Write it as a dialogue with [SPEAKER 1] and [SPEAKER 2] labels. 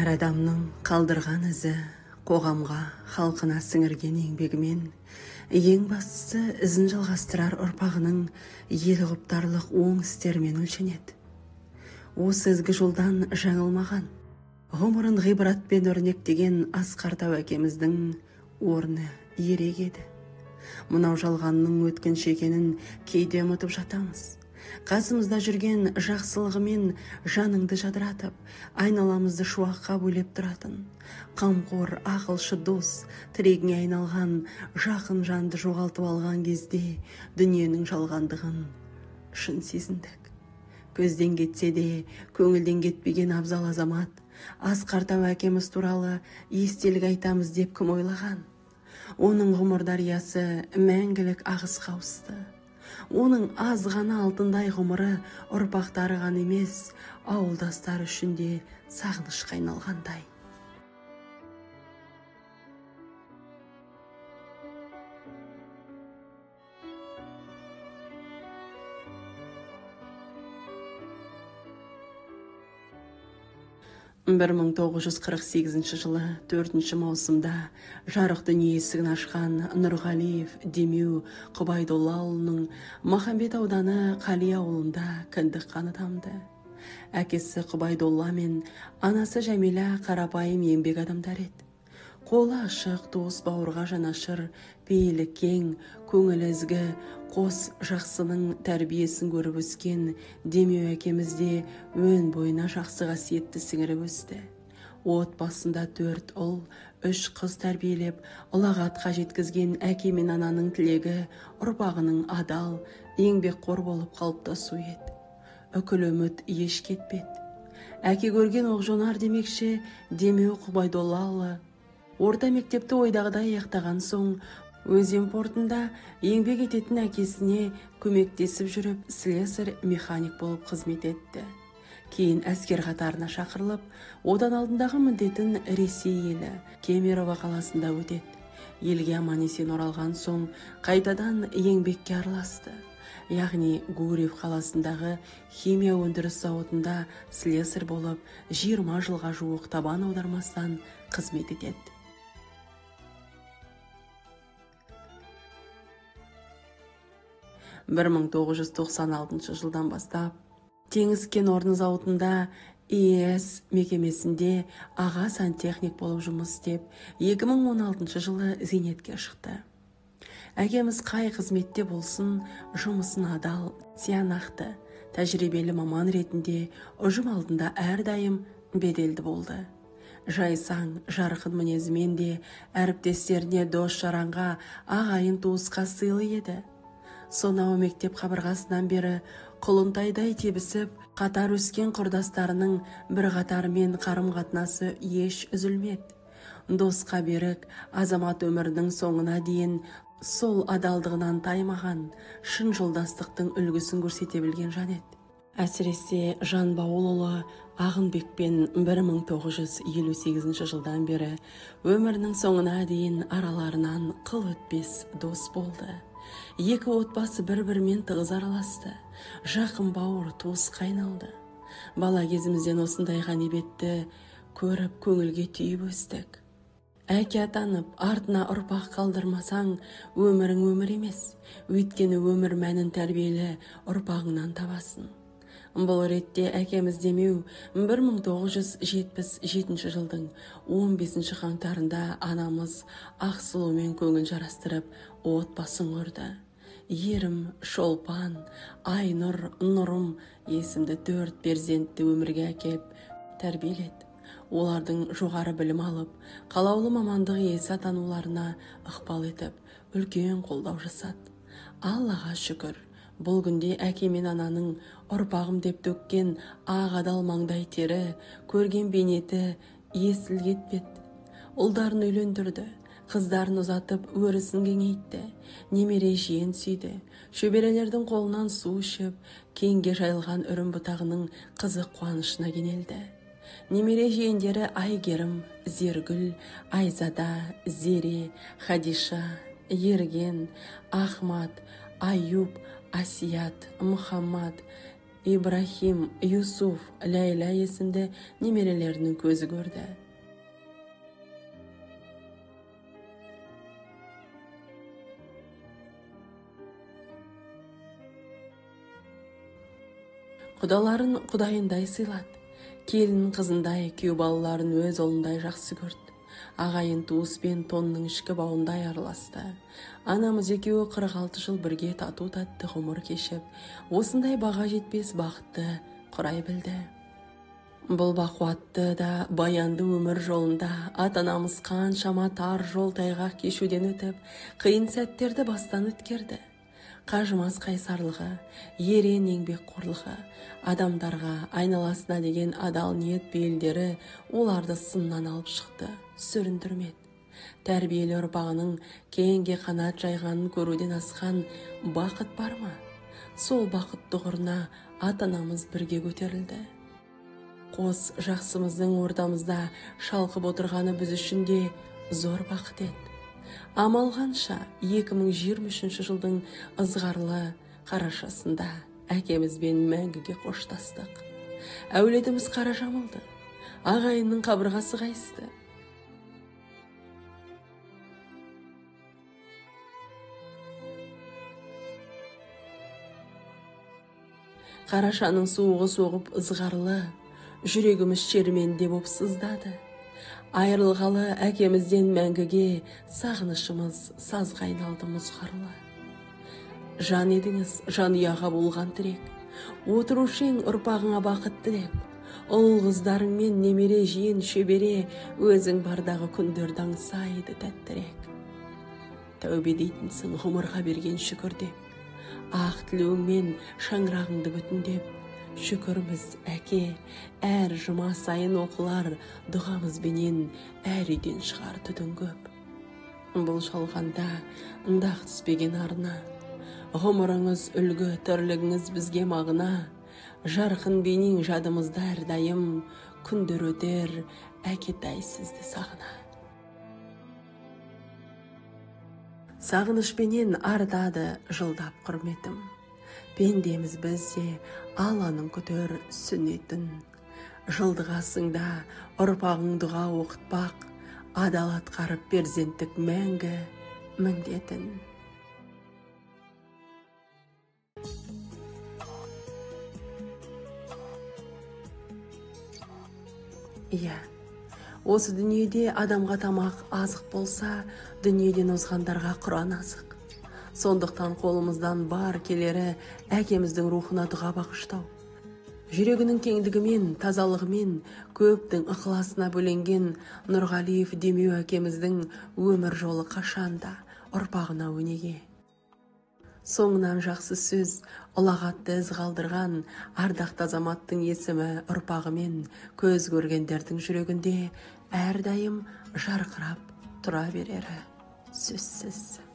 [SPEAKER 1] Әр адамның қалдырған ізі қоғамға, халқына сіңірген еңбегімен, ең бастысы ізін жалғастырар ұрпағының ел құптарлық оң істерімен өлшенеді. Осы ізгі жолдан жаңылмаған, ғұмырын ғибратпен өрнектеген Асқар Тау әкеміздің орны ерек еді. Мынау жалғанның өткінші екенін кейде ұмытып жатамыз. Қасымызда жүрген жақсылығымен жаныңды жадыратып, айналамызды шуаққа бөлеп тұратын, қамқор, ақылшы дос, тірегіңе айналған жақын жанды жоғалтып алған кезде дүниенің жалғандығын шын сезіндік. Көзден кетсе де, көңілден кетпеген абзал азамат, Асқар Тау әкеміз туралы естелік айтамыз деп кім ойлаған? Оның ғұмыр дариясы мәңгілік ағысқа ауысты. Оның аз ғана алтындай ғұмыры ұрпақтары ғана емес, ауылдастары үшін де сағынышқа айналғандай. Бір 1948 жылы 4 маусымда жарық дүние есігін ашқан Нұрғалиев Демеу Құбайдоллаұлының Махамбет ауданы Қали ауылында кіндік қаны тамды. Әкесі Құбайдолла мен анасы Жәмила қарапайым еңбек адамдары еді. Қолы ашық, туыс бауырға жанашыр, пейілі кең, көңілі ізгі, қос жақсының тәрбиесін көріп өскен Демеу әкеміз де өн бойына жақсы қасиетті сіңіріп өсті. Отбасында 4 ұл, 3 қыз тәрбиелеп, ұлағатқа жеткізген әке мен ананың тілегі ұрпағының адал, еңбекқор болып қалыптасуы еді. Үкілі үміт еш кетпеді. Әке көрген оқ жонар демекші, Демеу Құбайдоллаұлы орта мектепті ойдағыдай аяқтаған соң өзен портында еңбек ететін әкесіне көмектесіп жүріп слесарь механик болып қызмет етті. Кейін әскер қатарына шақырылып, одан алдындағы міндетін Ресей елі Кемерово қаласында өтеді. Елге аман-есен оралған соң қайтадан еңбекке араласты. Яғни Гурьев қаласындағы химия өндіріс зауытында слесарь болып 20 жылға жуық табан аудармастан қызмет етеді. Бір 1996 жылдан бастап Теңіз кен орны зауытында ИЭС мекемесінде аға сантехник болып жұмыс істеп, 2016 жылы зейнетке шықты. Әкеміз қай қызметте болсын, жұмысын адал, тиянақты, тәжірибелі маман ретінде ұжым алдында әрдайым беделді болды. Жайсаң, жарқын мінезімен де әріптестеріне, дос жаранға, ағайын туысқа сыйлы еді. Сонау мектеп қабырғасынан бері құлынтайдай тебісіп, қатар өскен құрдастарының бір қатарымен қарым-қатынасы еш үзілмеді. Досқа берік, азамат өмірінің соңына дейін сол адалдығынан таймаған, шын жолдастықтың үлгісін көрсете білген жан еді. Әсіресе Жанбауылұлы Ағынбекпен 1958 жылдан бері өмірінің соңына дейін араларынан қыл өтпес дос болды. Екі отбасы бір-бірімен тығыз араласты, жақын бауыр туысқа айналды. Бала кезімізден осындай ғанибетті көріп көңілге түйіп өстік. Әке атанып, артына ұрпақ қалдырмасаң, өмірің өмір емес. Өйткені өмір мәнін тәрбиелі ұрпағыңнан табасың. Бұл ретте әкеміз Демеу 1977 жылдың 15 қаңтарында анамыз Ақсұлумен көңіл жарастырып, отбасын құрды. Ерім, Шолпан, Айнұр, Нұрым есімді 4 перзентті өмірге әкеп тәрбиеледі. Олардың жоғары білім алып, қалаулы мамандық иесі атануларына ықпал етіп, үлкен қолдау жасады. Аллаға шүкір, бұл күнде әке мен ананың ұрпағым деп төккен ақ адал маңдай тері, көрген бейнеті есіл кетпеді. Ұлдарын үйлендірді, қыздарын ұзатып өрісін кеңейтті, немере жиен сүйді, шөберелердің қолынан су ішіп, кеңге жайылған үрім бұтағының қызық қуанышына кенелді. Немере жиендері Айгерім, Зергүл, Айзада, Зере, Хадиша, Ерген, Ахмат, Аюб, Асият, Мұхаммад, Ибрахим, Юсуф, Ләйла есімді немерелерінің көзі көрді. Құдаларын құдайындай сыйлады, келін қызындай, күйеу балаларын өз ұлындай жақсы көрді. Ағайын туыспен тонның ішкі бауындай араласты. Анамыз екеуі 46 жыл бірге тату-тәтті ғұмыр кешіп, осындай баға жетпес бақытты құрай білді. Бұл бақуатты да баянды өмір жолында ата-анамыз қаншама тар жол тайғақ кешуден өтіп, қиын сәттерді бастан өткерді. Қажымас қайсарлығы, ерен еңбекқорлығы, адамдарға, айналасына деген адал ниет пейілдері оларды сыннан алып шықты, сүріндірмеді. Тәрбиелі ұрпағының кеңге қанат жайғанын көруден асқан бақыт бар ма? Сол бақыт тұғырына ата-анамыз бірге көтерілді. Қос жақсымыздың ортамызда шалқып отырғаны біз үшін де зор бақыт еді. Амал қанша 2023 жылдың ызғарлы қарашасында әкемізбен мәңгіге қоштастық. Әулетіміз қара жамылды, ағайынның қабырғасы қайысты. Қарашаның суығы соғып ызғарлы, жүрегіміз шерменде боп сыздады. Айырылғалы әкемізден мәңгіге сағынышымыз сазға айналды мұзғарлы. Жан едіңіз, жанұяға болған тірек, отырушы ең ұрпағыңа бақыт тілеп, ұл қыздарыңмен немере жиен шөбере, өзің бардағы күндерді аңсайды тәттірек. Тәубе дейтінсің ғұмырға берген шүкір деп, ақ тілеуіңмен шаңырағыңды бүтіндеп, шүкірміз әке, әр жұма сайын оқылар дұғамызбенен әр үйден шығар түтін көп. Бұл жалғанда дақ түспеген арна, ғұмырыңыз үлгі, тірлігіңіз бізге мағына, жарқын бейнең жадымызда әрдайым, күндер өтер, әкетай сізді сағына. Сағынышпенен артады жылдап құрметім. Пендеміз біз де Алланың күтер сүннетін. Жылдық асыңда ұрпағың дұға оқытпақ, адал атқарып перзенттік мәңгі міндетін. Иә, осы дүниеде адамға тамақ азық болса, дүниеден озғандарға Құран азық. Сондықтан қолымыздан бар келері әкеміздің рухына дұға бағыштау. Жүрегінің кеңдігімен, тазалығымен, көптің ықыласына бөленген Нұрғалиев Демеу әкеміздің өмір жолы қашанда ұрпағына өнеге. Соңынан жақсы сөз, ұлағатты із қалдырған ардақты азаматтың есімі ұрпағымен көз көргендердің жүрегінде әрдайым жарқырап тұра берері сөзсіз.